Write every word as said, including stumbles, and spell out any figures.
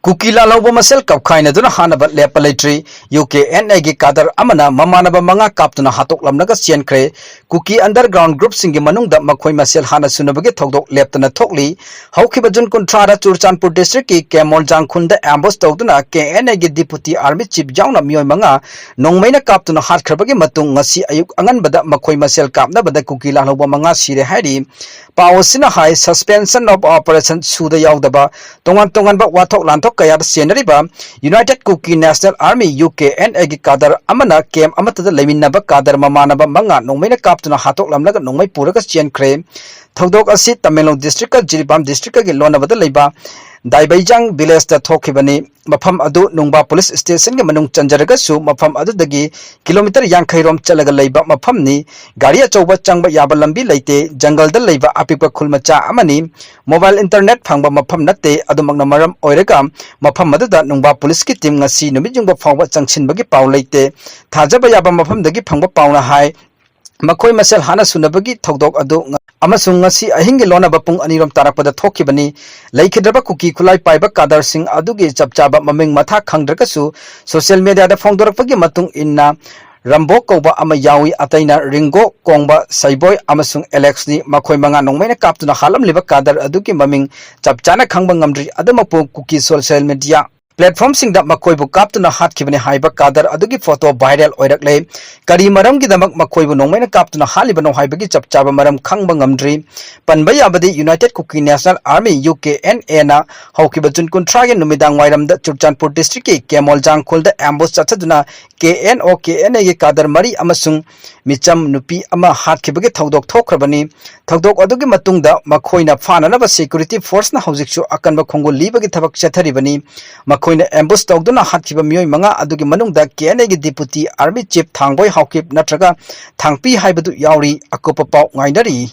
ꯀꯨꯀꯤ ꯂꯥꯜꯍꯧꯕ ꯃꯁꯦꯜ ꯀꯞꯈꯥꯏꯅꯗꯨꯅ ꯍꯥꯟꯅꯕ ꯂꯦꯞꯄ ꯂꯩꯇ꯭ꯔꯤ꯫ ꯌꯨ ꯀꯦ ꯑꯦꯟ ꯑꯦꯒꯤ ꯀꯥꯗꯔ ꯑꯃꯅ ꯃꯃꯥꯟꯅꯕ ꯃꯉꯥ ꯀꯥꯞꯇꯨꯅ ꯍꯥꯠꯇꯣꯛꯂꯝꯂꯒ ꯆꯦꯟꯈ꯭ꯔꯦ꯫ ꯀꯨꯀꯤ underground groupꯁꯤꯡꯒꯤ ꯃꯅꯨꯡꯗ ꯃꯈꯣꯏ ꯃꯁꯦꯜ ꯍꯥꯟꯅ ꯁꯨꯅꯕꯒꯤ ꯊꯧꯗꯣꯛ ꯂꯦꯞꯇꯅ ꯊꯣꯛꯂꯤ꯫ ꯍꯧꯈꯤꯕ ꯖꯨꯟ ꯀꯨꯟꯊ꯭ꯔꯥꯗ ꯆꯨꯔꯆꯥꯟꯄꯨꯔ districtꯀꯤ ꯀꯦꯃꯣꯜꯖꯥꯡ ꯈꯨꯜꯗ ambush ꯇꯧꯗꯨꯅ ꯀꯦ ꯑꯦꯟ ꯑꯦꯒꯤ deputy army chief ꯌꯥꯎꯅ ꯃꯤꯑꯣꯏ ꯃꯉꯥ ꯅꯣꯡꯃꯩꯅ ꯀꯥꯞꯇꯨꯅ ꯍꯥꯠꯈ꯭ꯔꯕꯒꯤ ꯃꯇꯨꯡ ꯉꯁꯤ ꯑꯌꯨꯛ ꯑꯉꯟꯕꯗ ꯃꯈꯣꯏ ꯃꯁꯦꯜ ꯀꯥꯞꯅꯕꯗ ꯀꯨꯀꯤ ꯂꯥꯜꯍꯧꯕ ꯃꯉꯥ ꯁꯤꯔꯦ ꯍꯥꯏꯔꯤ꯫ ꯄꯥꯎ ꯑꯁꯤꯅ ꯍꯥꯏ, suspension of operation ꯁꯨꯗ ꯌꯥꯎꯗꯕ ꯇꯣꯉꯥꯟ ꯇꯣꯉꯥꯟꯕ ꯋꯥꯊꯣꯛ ꯂꯥꯟꯊꯣꯛ ꯀꯌꯥꯗ ꯆꯦꯟꯅꯔꯤꯕ United Kuki National Army, U K N ꯑꯦꯒꯤ ꯀꯥꯗꯔ ꯑꯃꯅ camp ꯑꯃꯠꯇꯗ ꯂꯩꯃꯤꯟꯅꯕ ꯀꯥꯗꯔ ꯃꯃꯥꯟꯅꯕ ꯃꯉꯥ ꯅꯣꯡꯃꯩꯅ ꯀꯥꯞꯇꯨꯅ ꯍꯥꯠꯇꯣꯛꯂꯝꯂꯒ ꯅꯣꯡꯃꯩ ꯄꯨꯔꯒ ꯆꯦꯟꯈ꯭ꯔꯦ꯫ ꯊꯧꯗꯣꯛ ꯑꯁꯤ ꯇꯃꯦꯡꯂꯣꯡ districtꯀ ꯖꯤꯔꯤꯕꯥꯝ districtꯀꯒꯤ ꯂꯣꯟꯅꯕꯗ ꯂꯩꯕ ꯗꯥꯏꯕꯩꯖꯥꯡ villageꯇ ꯊꯣꯛꯈꯤꯕꯅꯤ꯫ ꯃꯐꯝ ꯑꯗꯨ ꯅꯨꯡꯕꯥ police stationꯒꯤ ꯃꯅꯨꯡ ꯆꯟꯖꯔꯒꯁꯨ ꯃꯐꯝ ꯑꯗꯨꯗꯒꯤ kilometre ꯌꯥꯡꯈꯩ ꯔꯣꯝ ꯆꯠꯂꯒ ꯂꯩꯕ ꯃꯐꯝꯅꯤ꯫ ꯒꯥꯔꯤ ꯑꯆꯧꯕ ꯆꯪꯕ ꯌꯥꯕ ꯂꯝꯕꯤ ꯂꯩꯇꯦ꯫ ꯖꯪꯒꯜꯗ ꯂꯩꯕ ꯑꯄꯤꯛꯄ ꯈꯨꯜ ꯃꯆꯥ ꯑꯃꯅꯤ꯫ Mobile internet ꯐꯪꯕ ꯃꯐꯝ ꯅꯠꯇꯦ꯫ ꯑꯗꯨꯃꯛꯅ ꯃꯔꯝ ꯑꯣꯏꯔꯒ ꯃꯐꯝ ꯑꯗꯨꯗ ꯅꯨꯡꯕꯥ policeꯀꯤ team ꯉꯁꯤ ꯅꯨꯃꯤꯠ ꯌꯨꯡꯕ ꯐꯥꯎꯕ ꯆꯪꯁꯤꯟꯕꯒꯤ ꯄꯥꯎ ꯂꯩꯇꯦ꯫ ꯊꯥꯖꯕ ꯌꯥꯕ ꯃꯐꯝꯗꯒꯤ ꯐꯪꯕ ꯄꯥꯎꯅ ꯍꯥꯏ, ꯃꯈꯣꯏ ꯃꯁꯦꯜ ꯍꯥꯠꯅ ꯁꯨꯅꯕꯒꯤ ꯊꯧꯗꯣꯛ ꯑꯗꯨ ꯉ-, ꯑꯃꯁꯨꯡ ꯉꯁꯤ ꯑꯍꯤꯡꯒꯤ ꯂꯣꯟꯅꯕ ꯄꯨꯡ ꯑꯅꯤꯔꯣꯝ ꯇꯥꯔꯛꯄꯗ ꯊꯣꯛꯈꯤꯕꯅꯤ꯫ ꯂꯩꯈꯤꯗ꯭ꯔꯕ ꯀꯨꯀꯤ ꯈꯨꯠꯂꯥꯏ ꯄꯥꯏꯕ ꯀꯥꯗꯔꯁꯤꯡ ꯑꯗꯨꯒꯤ ꯆꯞ ꯆꯥꯕ ꯃꯃꯤꯡ ꯃꯊꯥ ꯈꯪꯗ꯭ꯔꯒꯁꯨ, social mediaꯗ ꯐꯣꯡꯗꯣꯔꯛꯄꯒꯤ ꯃꯇꯨꯡ ꯏꯟꯅ, ꯔꯝꯕꯣ ꯀꯧꯕ ꯑꯃ ꯌꯥꯎꯏ, ꯑꯇꯩꯅ ꯔꯤꯡꯒꯣ, ꯀꯣꯡꯕ, ꯁꯩꯕꯣꯏ ꯑꯃꯁꯨꯡ ꯑꯦꯂꯦꯛꯁꯅꯤ꯫ ꯃꯈꯣꯏ ꯃꯉꯥ ꯅꯣꯡꯃꯩꯅ ꯀꯥꯞꯇꯨꯅ ꯍꯥꯠꯂꯝꯂꯤꯕ ꯀꯥꯗꯔ ꯑꯗꯨꯒꯤ ꯃꯃꯤꯡ ꯆꯞ ꯆꯥꯅ ꯈꯪꯕ ꯉꯝꯗ꯭ꯔꯤ꯫ ꯑꯗꯨꯃꯛꯄꯨ ꯀꯨꯀꯤ social media platformꯁꯤꯡꯗ ꯃꯈꯣꯏꯕꯨ ꯀꯥꯞꯇꯨꯅ ꯍꯥꯠꯈꯤꯕꯅꯤ ꯍꯥꯏꯕ ꯀꯥꯗꯔ ꯑꯗꯨꯒꯤ photo viral ꯑꯣꯏꯔꯛꯂꯦ꯫ ꯀꯔꯤ ꯃꯔꯝꯒꯤꯗꯃꯛ ꯃꯈꯣꯏꯕꯨ ꯅꯣꯡꯃꯩꯅ ꯀꯥꯞꯇꯨꯅ ꯍꯥꯠꯂꯤꯕꯅꯣ ꯍꯥꯏꯕꯒꯤ ꯆꯞ ꯆꯥꯕ ꯃꯔꯝ ꯈꯪꯕ ꯉꯝꯗ꯭ꯔꯤ꯫ ꯄꯟꯕ ꯌꯥꯕꯗꯤ United Kuki National Army, U K N ꯑꯦꯅ ꯍꯧꯈꯤꯕ ꯖꯨꯟ ꯀꯨꯟꯊ꯭ꯔꯥꯒꯤ ꯅꯨꯃꯤꯗꯥꯡ ꯋꯥꯏꯔꯝꯗ ꯆꯨꯔꯆꯥꯟꯄꯨꯔ districtꯀꯤ ꯀꯦꯃꯣꯜꯖꯥꯡ ꯈꯨꯜꯗ ambush ꯆꯠꯊꯗꯨꯅ ꯀꯦ ꯑꯦꯟ ꯑꯣ, ꯀꯦ ꯑꯦꯟ ꯑꯦꯒꯤ ꯀꯥꯗꯔ ꯃꯔꯤ ꯑꯃꯁꯨꯡ ꯃꯤꯆꯝ ꯅꯨꯄꯤ ꯑꯃ ꯍꯥꯠꯈꯤꯕꯒꯤ ꯊꯧꯗꯣꯛ ꯊꯣꯛꯈ꯭ꯔꯕꯅꯤ꯫ ꯊꯧꯗꯣꯛ ꯑꯗꯨꯒꯤ ꯃꯇꯨꯡꯗ ꯃꯈꯣꯏꯅ ꯐꯥꯅꯅꯕ security forceꯅ ꯍꯧꯖꯤꯛꯁꯨ ꯑꯀꯟꯕ ꯈꯣꯡꯒꯨꯜ ꯂꯤꯕꯒꯤ ꯊꯕꯛ ꯆꯠꯊꯔꯤꯕꯅꯤ꯫ ꯃꯈꯣꯏꯅ ambush ꯇꯧꯗꯨꯅ ꯍꯥꯠꯈꯤꯕ ꯃꯤꯑꯣꯏ ꯃꯉꯥ ꯑꯗꯨꯒꯤ ꯃꯅꯨꯡꯗ ꯀꯦ ꯑꯦꯟ ꯑꯦꯒꯤ deputy army chief ꯊꯥꯡꯕꯣꯏ ꯍꯥꯎꯀꯤꯞ ꯅꯠꯇ꯭ꯔꯒ ꯊꯥꯡꯄꯤ ꯍꯥꯏꯕꯗꯨ ꯌꯥꯎꯔꯤ꯫ ꯑꯀꯨꯞꯄ ꯄꯥꯎ ꯉꯥꯏꯅꯔꯤ꯫